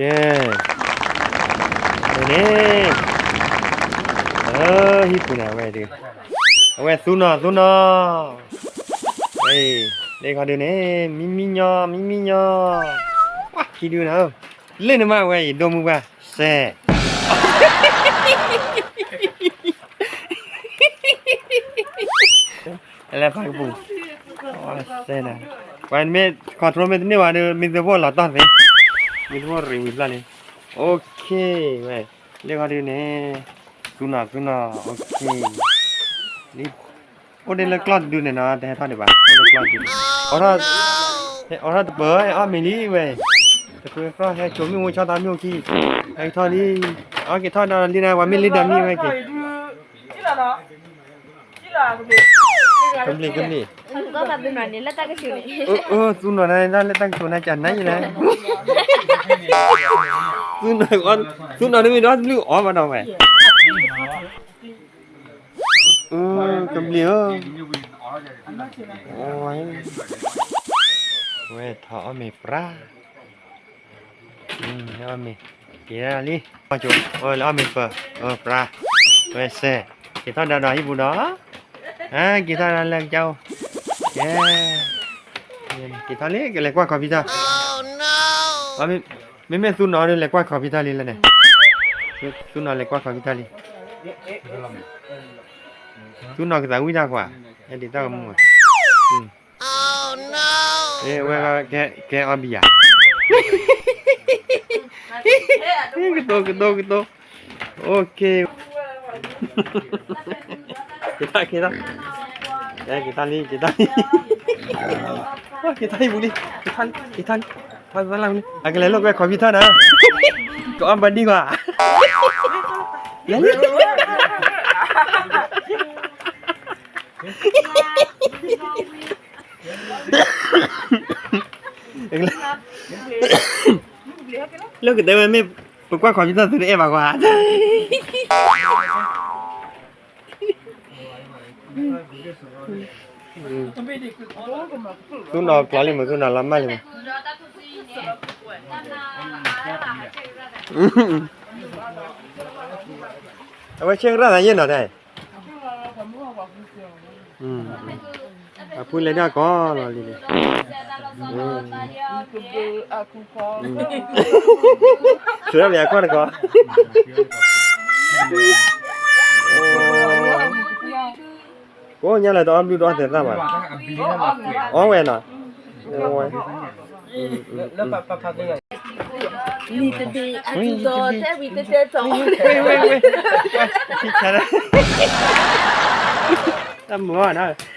ကဲ, န့ၣ်, အဟံၣ်ပူၤန့ၣ် အဝဲဒုး, အဝဲသူနီၤ သူနီၤ, လ့ၣ်ခီဒုးန့ၣ် မံမံညီ မံမံညီ, ခံဒုးန့ၣ်, လ့ၣ်န့ၣ်မးဝဲအံၤ ဒိၣ်မုၢ်ပှၢ်စဲး အလဲၤဖးကပူၤ, စဲးနၤ, ပှၤမ့ၢ် control မ့ၢ်တန့ၢ်ဘၣ်ဒီး မံသဖိလီၤတီၢ်သ့, မံသဖိရံးဝံၤဖျၢၣ်လံ, okay, ဝဲ, လ့ၣ်ခီဒုးန့ၣ်, သူနီၤ သူနီၤ, okay, အိၣ်ဒ်လၢကျီၢ်တဒုန့ၣ်နီၤ တဟဲထီၣ်ဒံးဘၣ်, အိၣ်ဒ်လၢကျီၢ်တဒုန့ၣ်, အိးထီၣ်တပၢၤ အီၣ်မ့ၤလံဝဲ, တပၢၤကျီၢ်ဟဲဆိမ့ၣ်အူဆီသးမ့ၣ်အူခံ, ဟဲက့ၤထီၣ်လံ, အက့ၤထီၣ်ဒီးလံနၤ ပှၤမ့ၢ်လ့ၣ်ဒီးမံဝဲက့ၤ ကဘျံး ကဘျံး, အၢ သူနီၤန့ၣ် လၢတၢ်ကတိၤန့ၣ် ကနၤယလဲၣ်, သူနီၤန့ၣ်မ့ၢ်ဒီတဘျုးအီၣ်ဘၣ်ဒီးဝဲ, အၢ ကဘျံးဧၢ, ဝဲထီၣ်အီၣ်မ့ၤပြါ အီၣ်မ့ၤ, က့ၤဒၣ်လံ, လဲၤအီၣ်မ့ၤတပၢၤ, ပြါ, ဝဲစဲး, က့ၤထီၣ်ဒီးဒီးဟံၣ်ပူၤဒီး, က့ၤထီၣ်ဒီးလၢကစၢ်အိၣ်, က့ၤထီၣ်လံ ကလဲၤကွၢ် computer, မ့မ့ၢ်သူနီၤဒီးလဲၤကွၢ် computer လံလၢန့ၣ်, သူနီၤလဲၤကွၢ် computer လံ, သူနီၤကသးဝံၣ်တၢ်ကွၢ်, အဲဒံးတၢ်ကမူၣ် ဝဲကဲအီဘံယၤ, ကတိၤ ကတိၤ ကတိၤ, okay, က့ၤထီၣ် က့ၤထီၣ်, က့ၤထီၣ်လံ က့ၤထီၣ်လံ, က့ၤထီၣ်လံပူၤလံ, က့ၤထီၣ်လံ က့ၤထီၣ်လံ, ထီၣ်လံ, အကလဲၤလိာ်ကွဲ computer နၤ, ကအီၣ်ဘၢဒံကွၢ်, လဲၤလံ လၢကတဲဝဲမ့ၢ်ပကွၢ် computer သုတအဲၣ်ဘၣ်ကွၢ်, သူနီၤကျီလံမး သူနီၤလီၤမၢ်လံမး, အဝဲဆ့ကရၣ်သးယဲၢ်နီၤတဲ အဖုလဲၤဒၣ်ကီလီၤလံန့ၣ်, ထုးထီၣ်ပယၤခီၣ်တကီ, ကိးညါလၢတအီၣ်ဘျုးတအီၣ်သဲးသၣ်ဘၣ်, အီၣ်ဝဲနီၤ, လံာ်တဘ့ၣ်အဒုဒီးတဲဝံၤတဲတဲတီၤ, တၢ်မုာ်နီၤ,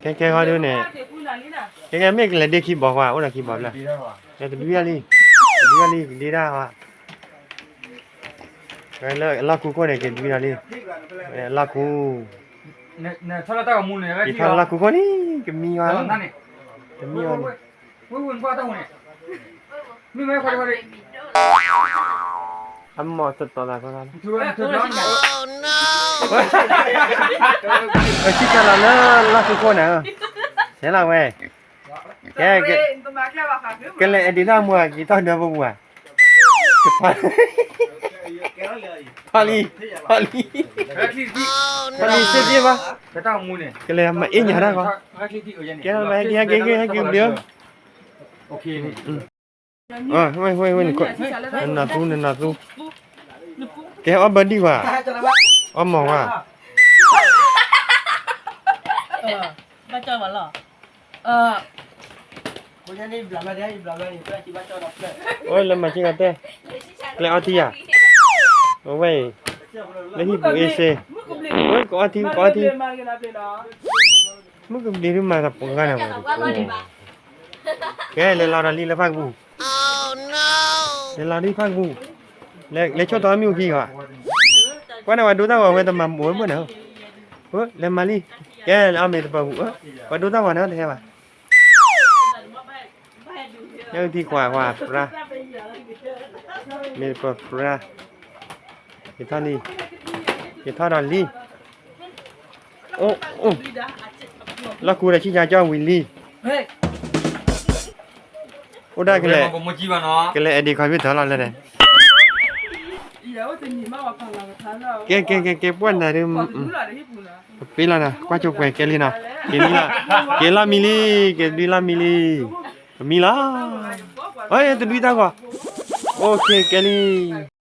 ကဲကဲဃီဒုန့ၣ်, ကဲကဲမ့ၢ်ကလဲၤဒ့ခံဘီကွၢ် အိၣ်ဒီးခံဘီဖျၢၣ်, တဒုယၤလံ, တဒုယၤလံ ကဒ့ဒၣ်, လၢအလီၢ်ခူခိၣ်န့ၣ် ကဒုဒီးလံ, အလီၢ်ခူ က့ၤထီၣ်လၢလီၢ်ခူခိၣ်န့ၣ် ကမံဝဲ, ကမံဝဲန့ၣ် အမီၢ်တတီၤသးခီ, ပဆံကလီၤလၢလီၢ်ခူခိၣ်န့ၣ်, ဟဲလီၤဝဲ, ကဲ, ကလဲၤအဒံးတၢ်မူဧါ က့ၤထီၣ်ဒီးပပူၤဧါ, ထီၣ်လံ, ထီၣ်လံ, ထီၣ်လံစ့ၢ်ကီးဘၣ်, ကလဲၤမၤအ့ၣ်ညါတၢ်ကီ, ကဲထီၣ်လၢဟဲက့ၤ ဟဲက့ၤ ဟဲက့ၤ ဟဲက့ၤ ဘျုး ဝဲ ဝဲ ဝဲ နနၢ်သူ နနၢ်သူ, ကဲအီၣ်ဘၢဒံကွၢ်, အီၣ်မီၤကွၢ်, အိၣ်လၢမၤစ့ၢ်ကီးတဲ, ကျဲအီထံဧါ, အဝဲအံၤ, လၢဟံၣ်ပူၤအ့စ့, အဝဲကအီထံ ကအီထံ, မုၢ်ကဘျံးဒုမၤသးပှၤဂၤန့ၣ်, ကဲလဲၤလီၤဒီးလံလၢဖၣ်ကပူၤ လဲၤလီၤဒ်ဖၣ်ကပူၤ, လဲၤဆိၣ်တီမ့ၣ်အူခံဂီၤ, ကွၢ်န့ၣ်ပှၤဒိတၢ်ဂီၤဝဲတမၤမူဝဲဘၣ်န့ၣ်, လဲၤမၤလံ, ကဲလၢအီၣ်မ့ၤတပၢၤပူၤ, ပှၤဒိတၢ်ဂီၤန့ၣ်တဟဲဘၣ်, ယထံခွါခွါပြါ, မ့ၢ်တပၢၤပြါ, က့ၤထီၣ်လံ, က့ၤထီၣ်ဒီးလံ အိၣ်, လီၢ်ခူဒီးဆံၣ်ညါကၠီဝံၤလံ, အိၣ်ဒၣ်ကလဲၤ, ကလဲၤ edit computer လီၤလဲၣ်ဒီး, ကဲ ကဲ ကဲ ကဲ ပှၢ်နၤဒုး, ပ့လီၤနၤ ကွၢ်ဆိပှဲၤကဲလံနီၤ, က့ၤလီၤမံၤလံ, က့ၤဒုးလီၤမံၤလံ, ပမံလီၤ, တဒုတၢ်ဂီၤ, အိၣ်ခ့ ကဲလံ.